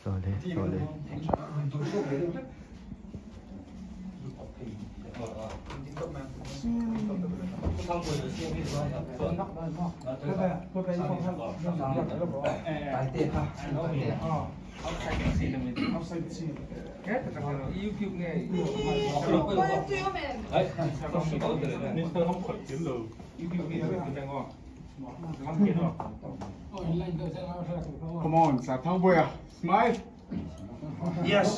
Sawle sawle. Come on, sa thang boy ah. Smile. Yes.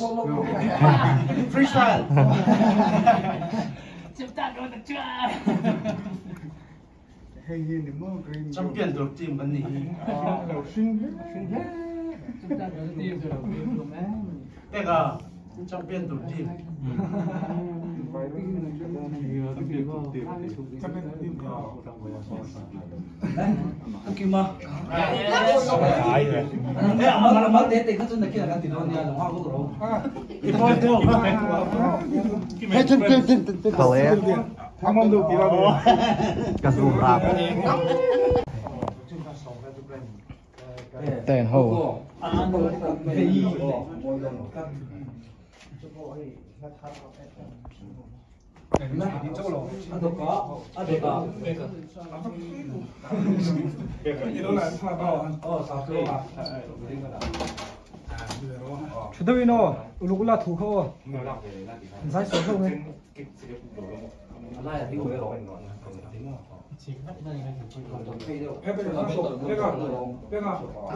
Freestyle. Hei hi ni mo green. Champion tur team kan ni hi. Lo hring hring hle. Teka, champion tur team. Kima. Ka zoom rap. Ten ho.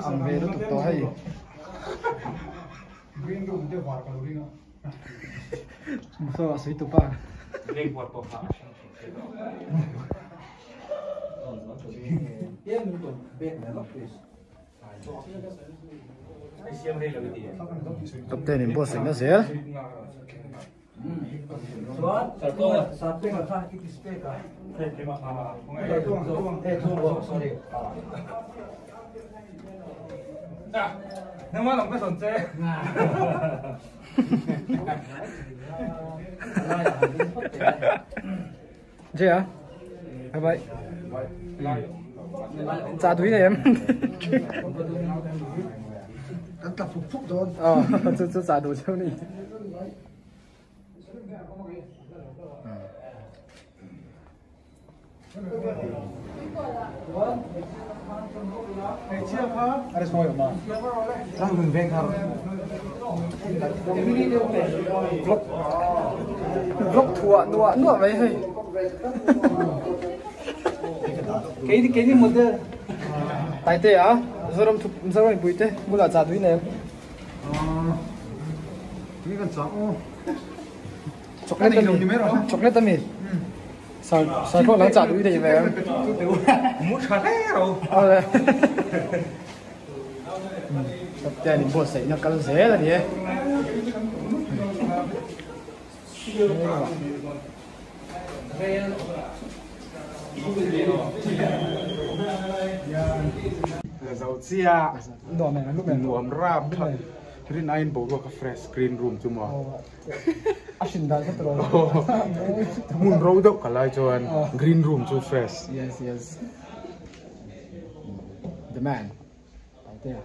Ang ve lutuk tawh hei. Muso a sui tupa. Kapten in buatsaih na zel. Jay a bye bye cha tui nei em Kan tla phuk phuk dawn. Ờ chu chu cha duh cheu ni. Vlog vlog thuah nuah nuah mai hei. Keini keini model. Taite a Zoram thup Zoram mipui te bulah chah tui nei em? Tui kan chah aw. Chocolate ami chocolate ami sar sar hlawh lang chah tui thei ve em? Mu tha hle ro. Awle. Kapten in buatsaih na kal zel a ni e. Nuam rap kha rin aiin boruak a fresh green room chu maw a hrin dan kha tawh hmun ro deuh ka lai chuan green room chu fresh yes yes the man Taitea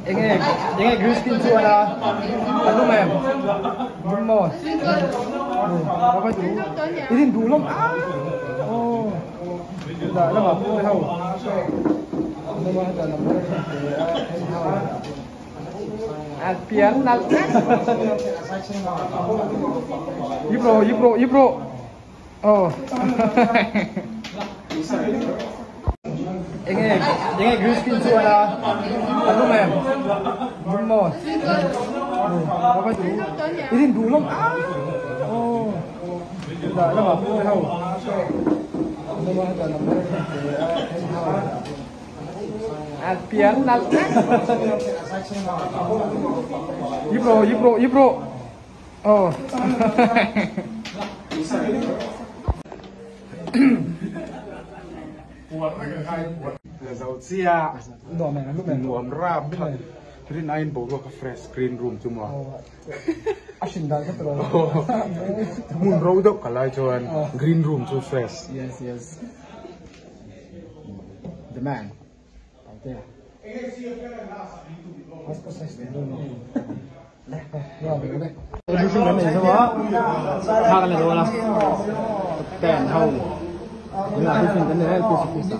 Enge enge green screen chu ana a lum em lum maw i din duh lawm aw dah lamah pawh ho lamah dah lam a pian nalh yip rawh yip rawh yip rawh. Aw Enge enge green screen chu ana a lum em lum maw i din duh lawm aw dah lamah pawh ho a pian nalh yip rawh yip rawh yip rawh. Aw. Nuam rap kha rin aiin boruak a fresh green room chu maw. A hrin dan kha tawh. Hmun ro deuh ka lai chuan green room chu fresh. Yes yes. The man. Taitea. Passport size te dawn le. Le. Briefing kan nei zo a, thla kan la dawn a, ten ho tunah briefing kan nei a LPS office ah.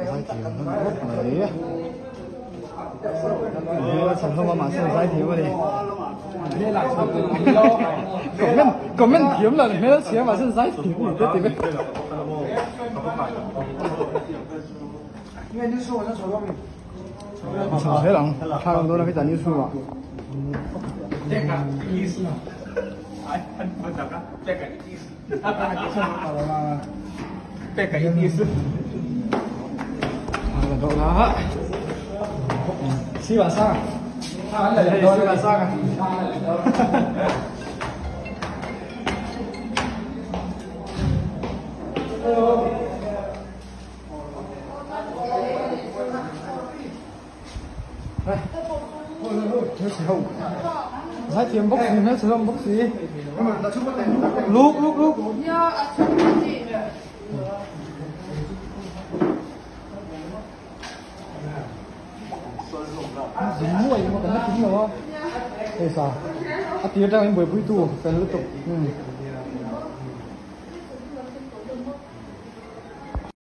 Zaithiam hlawm khawp mai. Hmel a chhan hlawm a mahse zaithiam a ni. Comment comment thiam lo hmel a chhia mahse zaithiam a ni te ti vek. Chho zel ang thla kan dawn a khitah news room ah. Zaithiam bawk si hmelchhe hlawm bawk si luk luk luk zin muai emaw kan la tling lo a hei sa a tir atangin buaipui tu fel lutuk.